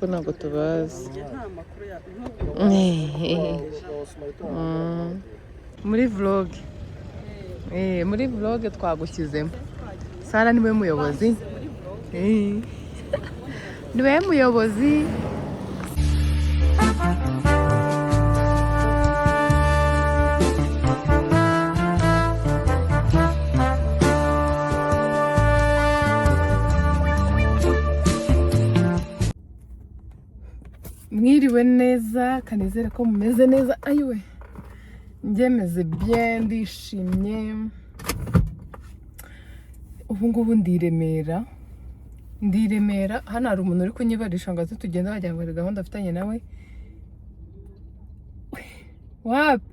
Ko ntabwo tubazi. Nta makuru ya Muri vlog. Muri vlog twagushyizemo. Sara niwe muyobozi. Niwe muyobozi. Mwiriwe neza, kanizere ko mumeze neza. Ayiwe, njye bien, ndishimye. Ubu ngubu ndi i Remera, ndi i Remera. Hano hari umuntu uri kunyibarisha ngo aze tugende, wagira ngo hari gahunda afitanye nawe. Wapi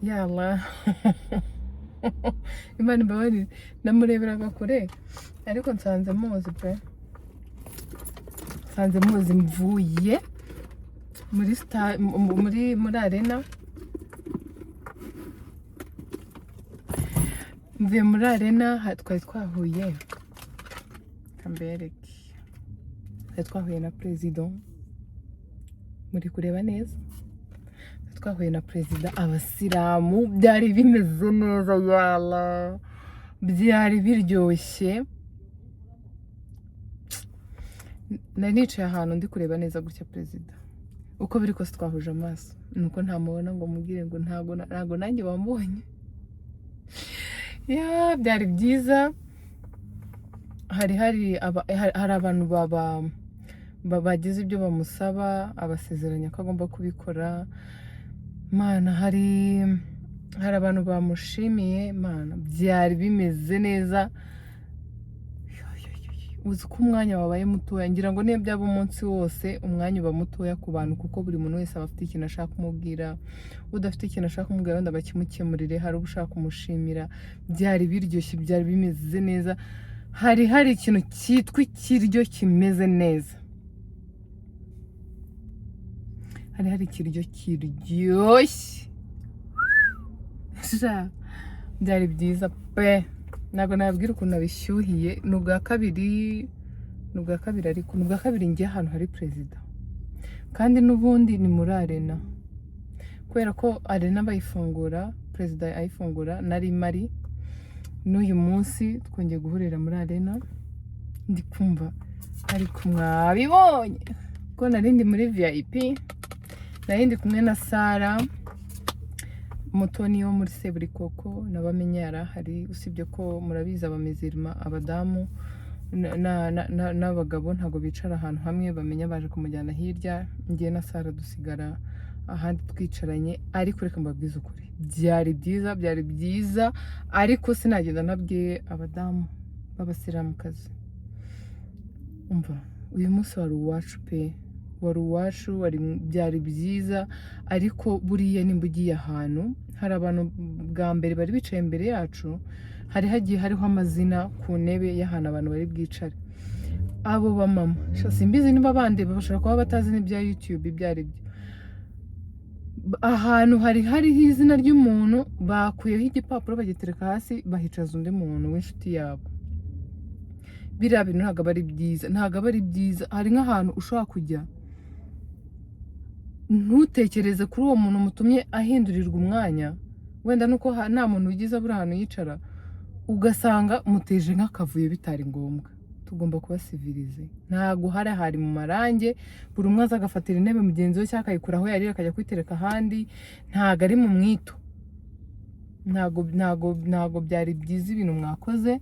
yala, Imana imbabarire, namureberaga kure ariko nsanze muzi pe, nsanze muzi. Mvuye muri muri arena, mvuye muri arena. Twari twahuye, kambereke, twari twahuye na perezida. Muri kureba neza, twari twahuye na perezida. Abasilamu byari bimeze neza, yala, byari biryoshye. Nari nicaye ahantu ndi kureba neza gutya perezida, uko biri kose twahuje amaso, nuko ntamubona ngo mubwire ngo ntago nanjye wambonye. Ya, byari byiza. Hari abantu bagize ibyo bamusaba, abasezeranya ko agomba kubikora. Mana, hari abantu bamushimiye. Mana, byari bimeze neza. Uzi ko umwanya wabaye mutoya? Ngira ngo niyo byaba umunsi wose, umwanya uba mutoya ku bantu, kuko buri muntu wese aba afite ikintu ashaka kumubwira. Udafite ikintu ashaka kumubwira wenda bakimukemurire, hari ushaka kumushimira. Byari biryoshye, byari bimeze neza. Hari ikintu cyitwa ikiryo kimeze neza, hari ikiryo kiryoshye. Sha, byari byiza pe, ntabwo nababwira ukuntu nabishyuhiye. Ni ubwa kabiri, ni ubwa kabiri, ariko ni ubwa kabiri ngiye ahantu hari perezida, kandi n'ubundi ni muri arena, kubera ko arena bayifungura, perezida ayifungura nari mari. N'uyu munsi twongeye guhurira muri arena. Ndi kumva ariko mwabibonye ko nari ndi muri VIP, nari ndi kumwe na Sara Mutoni wo muri Seburikoko, nabamenye yari ahari. Usibye ko murabizi abamizirima, abadamu n'abagabo ntabwo bicara ahantu hamwe, bamenya baje kumujyana hirya, njye na Sara dusigara ahandi twicaranye. Ariko reka mbabwize ukuri, byari byiza, byari byiza. Ariko sinagenda nabwiye abadamu b'abasilamukazi, umva, uyu munsi wari uwacu pe, wari uwacu, byari byiza. Ariko buriya nimba ugiye ahantu hari abantu, bwa mbere bari bicaye imbere yacu, hari hagiye hariho amazina ku ntebe y'ahantu abantu bari bwicare. Abo bamama, sha, simbizi niba bandeba, bashobora kuba batazi n'ibya YouTube ibyo ari byo. Ahantu hari hariho izina ry'umuntu, bakuyeho igipapuro bagitereka hasi, bahicaza undi muntu w'inshuti yabo. Biriya bintu ntabwo aba ari byiza, ntabwo aba ari byiza. Hari nk'ahantu ushobora kujya ntutekereze kuri uwo muntu mutumye ahindurirwa umwanya, wenda nuko nta muntu ugize abura ahantu yicara, ugasanga muteje nk'akavuyo bitari ngombwa. Tugomba kuba civilisé. Ntabwo hari mu marange buri umwe aza agafatira intebe mugenzi we, cyangwa akayikura aho yarira akajya kuyitereka ahandi. Ntabwo ari mu mwito, ntabwo byari byiza ibintu mwakoze.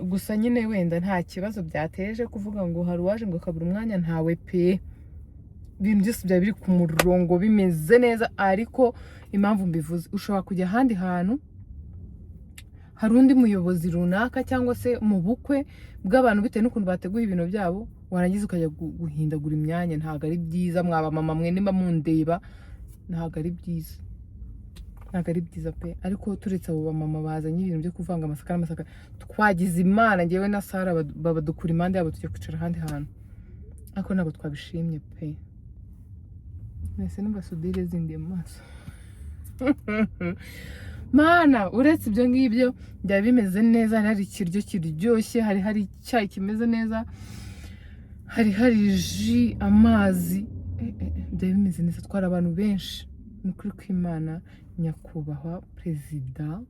Gusa nyine wenda nta kibazo byateje kuvuga ngo hari uwaje ngo akabura umwanya, ntawe pe. Ibintu byose byari biri ku murongo, bimeze neza. Ariko impamvu mbivuze, ushobora kujya ahandi hantu hari undi muyobozi runaka, cyangwa se mu bukwe bw'abantu, bitewe n'ukuntu bateguye ibintu byabo, warangiza ukajya guhindagura imyanya. Ntabwo ari byiza, mwaba mama mwe nimba mundeba, ntabwo ari byiza, ntabwo ari byiza pe. Ariko turetse abo bamama bazanye ibintu byo kuvanga amasaka n'amasaka, twagize Imana ngewe na Sara babadukura impande yabo, tujya kwicara ahandi hantu. Ariko ntabwo twabishimye pe. Mwese numva sudire zindiye mu maso. Mana, uretse ibyo ngibyo byari bimeze neza. Hari hari ikiryo kiryoshye, hari hari icyayi kimeze neza. Hari jus, amazi. Byari bimeze neza, twari abantu benshi. Ni ukuri kw'Imana, nyakubahwa perezida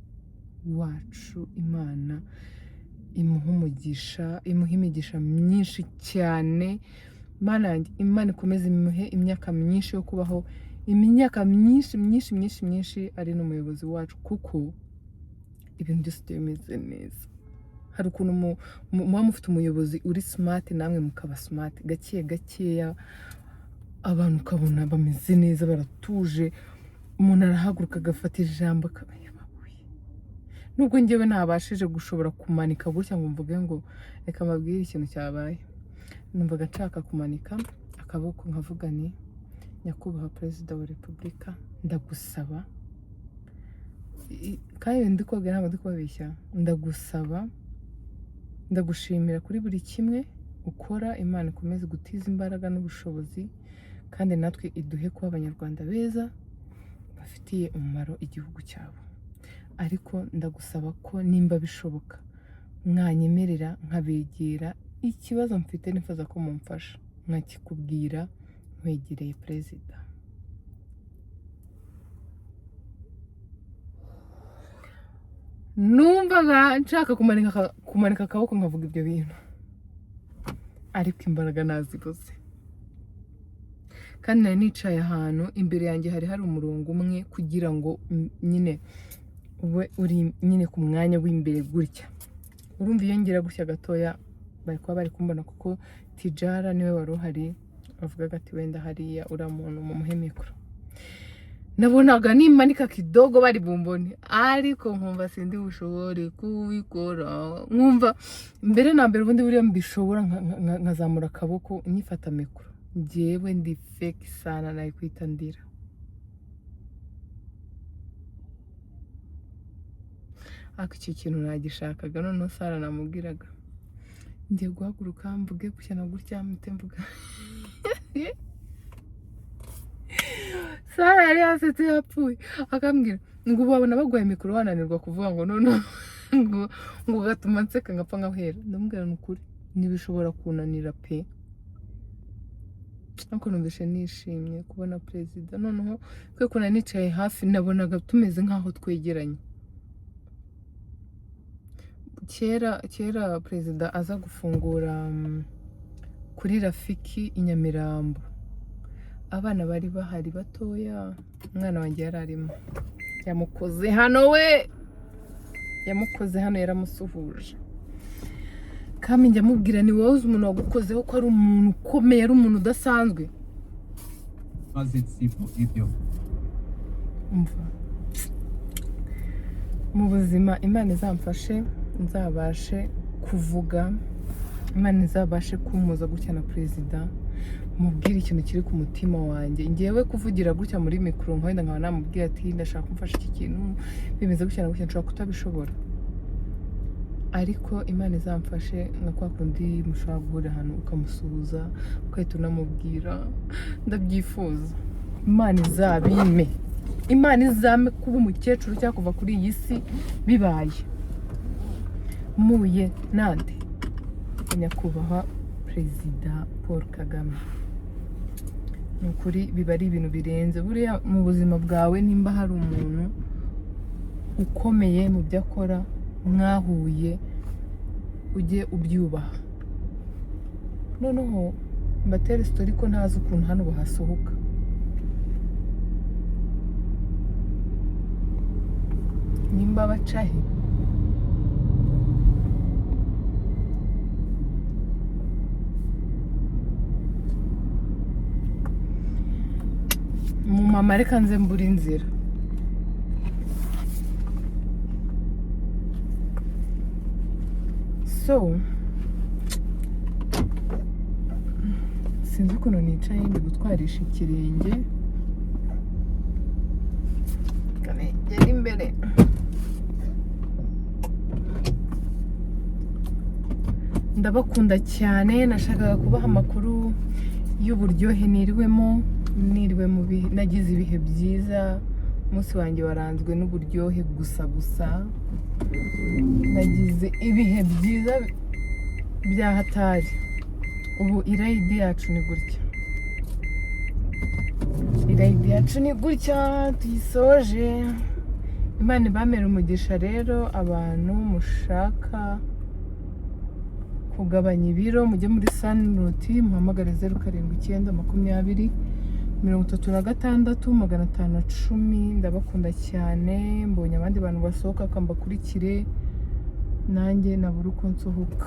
wacu, Imana imuha umugisha, imuha imigisha myinshi cyane. Imana yanjye, Imana ikomeze imuhe imyaka myinshi yo kubaho, imyaka myinshi myinshi myinshi myinshi ari n'umuyobozi wacu, kuko ibintu byose byari bimeze neza. Hari ukuntu muba mufite umuyobozi uri smart, namwe mukaba smart gake gakeya, abantu ukabona bameze neza, baratuje. Umuntu arahaguruka agafata ijambo akaba yababuye. Nubwo njyewe ntabashije gushobora kumanika gutya ngo mvuge ngo reka mbabwire ikintu cyabaye, numvaga nshaka kumanika akaboko nkavuga ni nyakubahwa perezida wa repubulika, ndagusaba, kandi ndi kubabwira ntabwo ndi kubabeshya, ndagusaba, ndagushimira kuri buri kimwe ukora. Imana ikomeze gutiza imbaraga n'ubushobozi, kandi natwe iduhe kuba abanyarwanda beza bafitiye umumaro igihugu cyabo. Ariko ndagusaba ko nimba bishoboka mwanyemerera nkabegera, ikibazo mfite nifuza ko mumfasha nkakikubwira nkwegereye perezida. Numvaga nshaka kumanika akaboko nkavuga ibyo bintu, ariko imbaraga nazibuze. Kandi nari nicaye ahantu imbere yanjye hari umurongo umwe, kugira ngo nyine ube uri nyine ku mwanya w'imbere gutya. Urumva iyo ngira gutya gatoya bari kuba bari kumbona, kuko Tijara niwe wari uhari, bavugaga ati wenda hariya uriya muntu mumuhe mikoro. Nabonaga nimanika kidogo bari bumbone, ariko nkumva sindi bushobore kubikora. Nkumva mbere na mbere ubundi buriya mbishobora nkazamura akaboko nkifata mikoro, njyewe ndi fake sana, nari kwita ndira. Ariko icyo kintu nagishakaga. Noneho Sara namubwiraga ngiye guhaguruka mvuge gutya na gutya, mpite mvuga. Sara yari yasetse yapfuye, akambwira ngo ubu wabona baguhaye mikoro wananirwa kuvuga, ngo noneho ngo ugatuma nseka ngapfa nkahera. Ndamubwira ni ukuri ntibishobora kunanira pe. Ariko numvise nishimye kubona perezida. Noneho kwe kuna nicaye hafi, nabonaga tumeze nk'aho twegeranye. Kera kera perezida aza gufungura kuri Rafiki i Nyamirambo, abana bari bahari batoya, umwana wanjye yari arimo, yamukoze hano we, yamukoze hano, yaramusuhuje. Kami njya amubwira ni wowe uzi umuntu wagukozeho ko ari umuntu ukomeye, ari umuntu udasanzwe. Maze sibyo ibyo. Umva, mu buzima Imana izamfashe nzabashe kuvuga, Imana izabashe kumpuza gutya na perezida, mubwire ikintu kiri ku mutima wanjye. Ngewe kuvugira gutya muri mikoro nka wenda nkaba namubwira ati ndashaka kumfasha iki kintu bimeze gutya na gutya, nshobora kutabishobora. Ariko Imana izamfashe nka kwa kundi mushobora guhurira ahantu ukamusuhuza ugahita unamubwira, ndabyifuza. Imana izabime, Imana izame kuba umukecuru cyangwa kuva kuri iyi si bibaye muye nande nyakubahwa perezida Paul Kagame. Ni ukuri biba ari ibintu birenze. Buriya mu buzima bwawe nimba hari umuntu ukomeye mu byo akora mwahuye, ujye ubyubaha. Noneho mbatere story ko ntazi ukuntu hano bahasohoka. Nimba baca he? Mama reka nze mbura inzira. So sinzi ukuntu nicaye ndi gutwarisha ikirenge, kanegera imbere. Ndabakunda cyane, nashakaga kubaha amakuru y'uburyohe niriwemo, niriwe mu bihe, nagize ibihe byiza, umunsi wanjye waranzwe n'uburyohe gusa gusa, nagize ibihe byiza bya hatari. Ubu iride yacu ni gutya, iride yacu ni gutya tuyisoje. Imana ibamere umugisha. Rero abantu mushaka kugabanya ibiro, mujye muri Sunroot, muhamagare 0792036510. Ndabakunda cyane. Mbonye abandi bantu basohoka, kambakurikire nanjye nabura uko nsohoka.